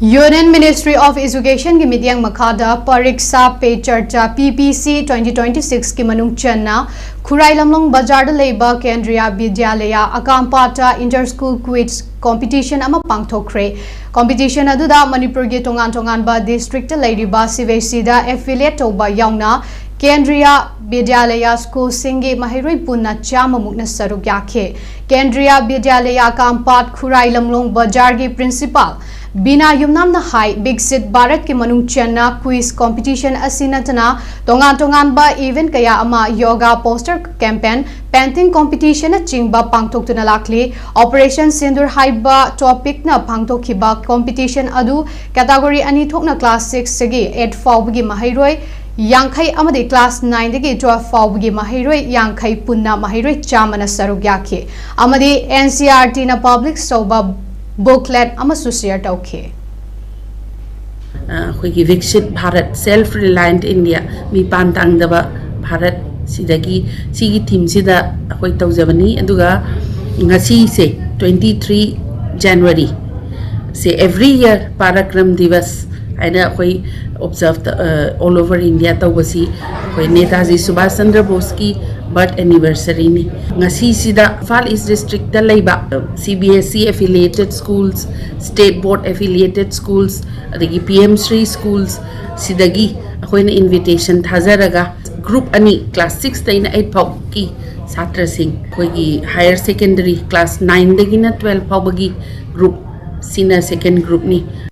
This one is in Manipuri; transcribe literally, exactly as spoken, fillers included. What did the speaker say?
Union Ministry of Education ꯒꯤ ꯃꯤꯠꯌꯦꯡ ꯃꯈꯥꯗ Pariksha Pe Charcha P P C twenty twenty-six ꯀꯤ ꯃꯅꯨꯡ ꯆꯟꯅ ꯈꯨꯔꯥꯏ ꯂꯝꯂꯣꯡ ꯕꯖꯥꯔꯗ ꯂꯩꯕ ꯀꯦꯟꯗ꯭ꯔꯤꯌꯥ ꯕꯤꯗ꯭ꯌꯥꯂꯌꯥ ꯑꯀꯥꯝꯄꯥꯠꯇ Inter School Quiz Competition ꯑꯃ ꯄꯥꯡꯊꯣꯛꯈ꯭ꯔꯦ꯫ Competition ꯑꯗꯨꯗ ꯃꯅꯤꯄꯨꯔꯒꯤ ꯇꯣꯉꯥꯟ ꯇꯣꯉꯥꯟꯕ district ꯇ ꯂꯩꯔꯤꯕ C B S E ꯗ affiliate ꯇꯧꯕ ꯌꯥꯎꯅ ꯀꯦꯟꯗ꯭ꯔꯤꯌꯥ ꯕꯤꯗ꯭ꯌꯥꯂꯌꯥ school ꯁꯤꯡꯒꯤ ꯃꯍꯩꯔꯣꯏ ꯄꯨꯟꯅ ꯆꯥꯝꯃ ꯃꯨꯛꯅ ꯁꯔꯨꯛ ꯌꯥꯈꯤ꯫ ꯀꯦꯟꯗ꯭ꯔꯤꯌꯥ ꯕꯤꯗ꯭ꯌꯥꯂꯌꯥ ꯑꯀꯥꯝꯄꯥꯠ ꯈꯨꯔꯥꯏ ꯂꯝꯂꯣꯡ ꯕꯖꯥꯔꯒꯤ principal ꯕꯤꯅꯥ ꯌꯨꯝꯅꯥꯝꯅ ꯍꯥꯏ, ꯕꯤꯛꯁꯤꯠ ꯚꯥꯔꯠꯀꯤ ꯃꯅꯨꯡ ꯆꯟꯅ quiz competition ꯑꯁꯤ ꯅꯠꯇꯅ ꯇꯣꯉꯥꯟ ꯇꯣꯉꯥꯟꯕ event ꯀꯌꯥ ꯑꯃ, yoga, poster campaign, painting competition ꯅꯆꯤꯡꯕ ꯄꯥꯡꯊꯣꯛꯇꯨꯅ ꯂꯥꯛꯂꯤ꯫ Operation Sindoor ꯍꯥꯏꯕ topic ꯅ ꯄꯥꯡꯊꯣꯛꯈꯤꯕ competition ꯑꯗꯨ category ꯑꯅꯤ ꯊꯣꯛꯅ class six ꯇꯒꯤ eight ꯐꯥꯎꯕꯒꯤ ꯃꯍꯩꯔꯣꯏ ꯌꯥꯡꯈꯩ ꯑꯃꯗꯤ class nine ꯗꯒꯤ twelve ꯐꯥꯎꯕꯒꯤ ꯃꯍꯩꯔꯣꯏ ꯌꯥꯡꯈꯩ ꯄꯨꯟꯅ ꯃꯍꯩꯔꯣꯏ ꯆꯥꯝꯃꯅ ꯁꯔꯨꯛ ꯌꯥꯈꯤ ꯑꯃꯗꯤ N C E R T ꯅ publish ꯇꯧꯕ booklet ꯑꯃꯁꯨ share ꯇꯧꯈꯤ꯫ ꯑ, ꯑꯩꯈꯣꯏꯒꯤ ꯕꯤꯛꯁꯤꯠ Bharat, Self Reliant India, ꯃꯤꯄꯥꯟ ꯇꯥꯡꯗꯕ Bharat, ꯁꯤꯗꯒꯤ, ꯁꯤꯒꯤ theme ꯁꯤꯗ ꯑꯩꯈꯣꯏ ꯇꯧꯖꯕꯅꯤ꯫ ꯑꯗꯨꯒ ꯉꯁꯤꯁꯦ, twenty three January ꯁꯦ, every year ꯄꯥꯔꯥꯀ꯭ꯔꯝ ꯗꯤꯕꯁ ꯍꯥꯏꯅ ꯑꯩꯈꯣꯏ observe ꯇ-, ꯑ, all over India ꯇꯧꯕꯁꯤ ꯑꯩꯈꯣꯏ ꯅꯦꯇꯥꯖꯤ ꯁꯨꯚꯥꯁ ꯆꯟꯗ꯭ꯔ ꯕꯣꯁꯀꯤ birth anniversary ꯅꯤ꯫ ꯉꯁꯤꯁꯤꯗ ꯏꯝꯐꯥꯜ East district ꯇ ꯂꯩꯕ C B S E affiliated schools, state board affiliated schools, ꯑꯗꯒꯤ P M Shri schools ꯁꯤꯗꯒꯤ ꯑꯩꯈꯣꯏꯅ invitation ꯊꯥꯖꯔꯒ group ꯑꯅꯤ, class six ꯇꯩꯅ eight ꯐꯥꯎꯒꯤ ꯁꯥꯇ꯭ꯔꯁꯤꯡ, ꯑꯩꯈꯣꯏꯒꯤ higher secondary class nine ꯗꯒꯤꯅ twelve ꯐꯥꯎꯕꯒꯤ group, ꯁꯤꯅ second group ꯅꯤ꯫